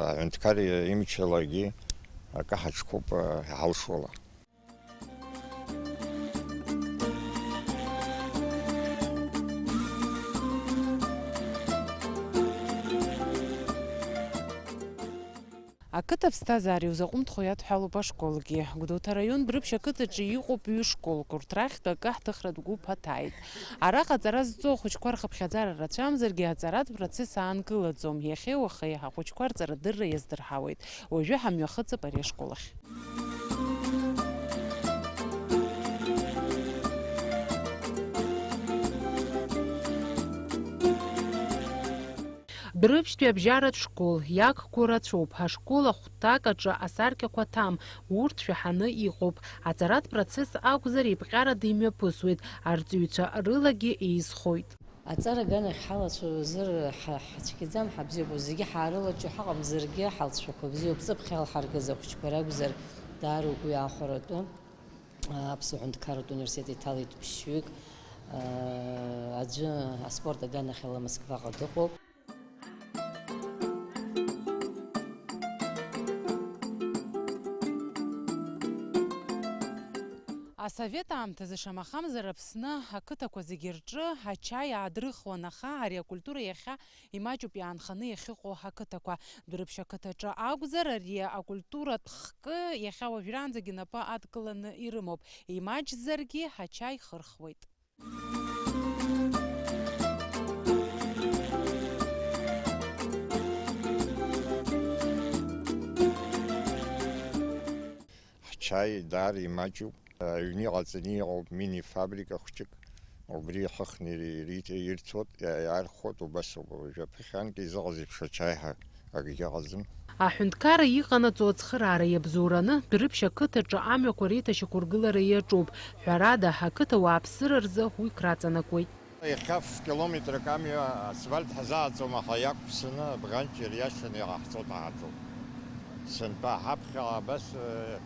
аҳәынҭқар имчалагьы акы ҳаҿқәоуп, иҳалшоула. Ақыҭа аԥсҭазаара иузаҟәымҭхо иадҳәалоуп ашколгьы. Гәдоуҭа араион Дәрыԥшь ақыҭаҿы иҟоуп ҩышколк, урҭ рахьтә акы ҳҭыхратә гәыԥ аҭааит. Араҟа аҵара зҵоу ахәыҷқәа рхыԥхьаӡара рацәамзаргьы, аҵаратә процесс аанкылаӡом. Иахьеи уахеи ахәыҷқәа рҵарадырра иаздырҳауеит. Уажәы ҳамҩахыҵып ари ашкол ахь. Дәрыԥшьтәи абжьаратә школ иагқәоу рацәоуп. Ашкол ахәҭак аҿы асаркьақәа ҭам, урҭ шәаҳаны иҟоуп. Аҵаратә процесс акәзар, еиԥҟьарада имҩаԥысуеит, арҵаҩцәа рылагьы еизхоит. Аҵара аганахь ҳалацәажәозар, ҳа-, ҳацәгьаӡам, ҳабзиоуп, зегьы ҳаарылаҷҷо ҳаҟамзаргьы, ҳалҵшәақәа бзиоуп, ҵыԥхьа иҳаргаз ахәыҷқәа ракәзар, даара угәы иаахәаратәы. Аԥсуа ҳәынҭқарратә университет иҭалеит ԥшьҩык, аӡәы аспорт аганахьала Москваҟа дыҟоуп. Асовет аамҭазы, шамахамзар, Аԥсны ақыҭақәа зегьы рҿы ачаи аадрыхуан, аха ари акультура иахьа имаҷуп иаанханы иахьыҟоу ақыҭақәа. Дәрыԥшь ақыҭаҿы акәзар, ари акультуратә хкы иахьа уажәраанӡагьы напы адкыланы ирымоуп. Имаҷзаргьы ачаи хырхуеит. Ачаи даара имаҷуп. Аҩны иҟаҵаны иҟоуп мини-фабрика хәҷык. Убри иахыхны ири-, ирҭоит, иаархәоит, убасоуп. Уажәы аԥхьанк изыҟаз еиԥш ачаи ҳәа акгьы ыҟаӡам. Аҳәынҭқарра иҟанаҵо ацхыраара иабзоураны, Дәрыԥшь ақыҭаҿы амҩақәа реиҭашьақәыргылара иаҿуп. Ҳәарада, ақыҭа уааԥсыра рзы уи краҵанакуеит. Иахьа ф-километрак амҩа асфальт ҳзааӡом, аха иақәԥсаны абӷанҷ ириашаны иҟаҳҵоит, ҳаҿуп. Сынтәа ҳаԥхьаҟа абас, э,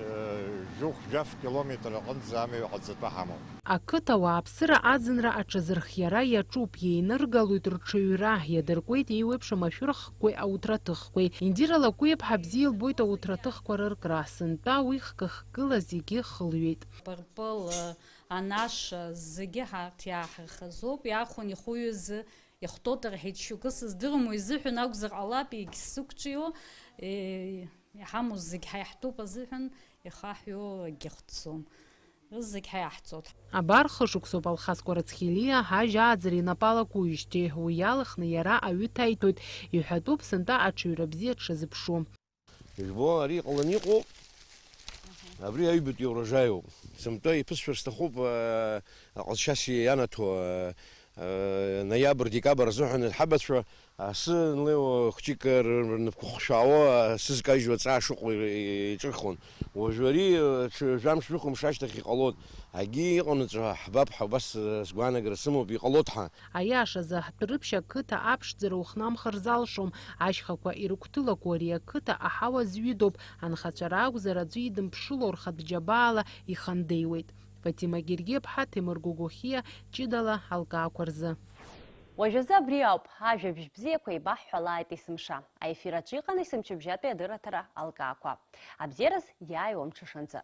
э, жәохә-жәаф километр аҟынӡа амҩа ҟаҵатәы ҳамоуп. Ақыҭа уааԥсыра аӡынра аҽазырхиара иаҿуп, иеиныргалоит рҽаҩра, иадыркуеит еиуеиԥшым ашәырхқәеи ауҭраҭыхқәеи. Индира Лакәиаԥҳа бзиа илбоит ауҭраҭыхқәа рыркра, сынтәа уи хкы-хкыла зегьы хылҩеит. Пырпыл, анаша, зегьы ҳарҭ иааҳархазоуп, иаахәаны ихәыҩызы, ихәҭоуп рҳәеит, шьоукы сыздыруам, уи изыҳәан акәзар ҟалап, егьсзықәҿио, е, иҳамоу зегь ҳа иаҳтәуп азыҳәан ихаҳҩо акгьы хәҭӡом. Рызегь ҳа иаҳҵоит. Абар, хышықәсоуп Алхас Кәарацхелиа ажь ааӡара инапы алакуижьҭеи, уи иалхны иара аҩы ҭаиҭәоит, иҳәатәуп сынтәа аҽаҩра бзиа дшазыԥшу. Ижәбо, ари иҟаланы иҟоуп. Абри аҩбатәи аурожаиуп. Сынтәа иԥысшәар сҭахуп, а, аҟазшьас ианаҭо, а, а, ноиабр, декабр азыҳәан ҳабацәа асы анлеиуа хәҷык р-, рнапқәа хшәаауа, асы зкажьуа аҵаа шыҟоу иҿырхуан. Уажәы ари, а, ҽа-, жәамш, жәохә мш ашьҭахь иҟалоит. Агьи иҟанаҵо ҳбап ҳәа убас, а, сгәаанагара сымоуп, иҟалоит ҳәа. Аиашазы, ҳтәырыԥшь ақыҭа аԥшӡара ухнамхыр залшом, ашьхақәа ирыгәҭылақәоу ари ақыҭа аҳауа зҩыдоуп, анхацәа ракәзар, аӡәы идымԥшыло рхатә џьабаала ихандеиуеит. Фатима Гергиаԥҳа, Ҭемыр Гогохиа, ҷыдала алкаақәа рзы. Уажәазы абри ауп, ажәабжь бзиақәа еибаҳҳәалааит есымша. Аефир аҿы иҟан есымчыбжьатәи адырраҭара алкаақәа. Абзиараз иааиуа мҽышанӡа.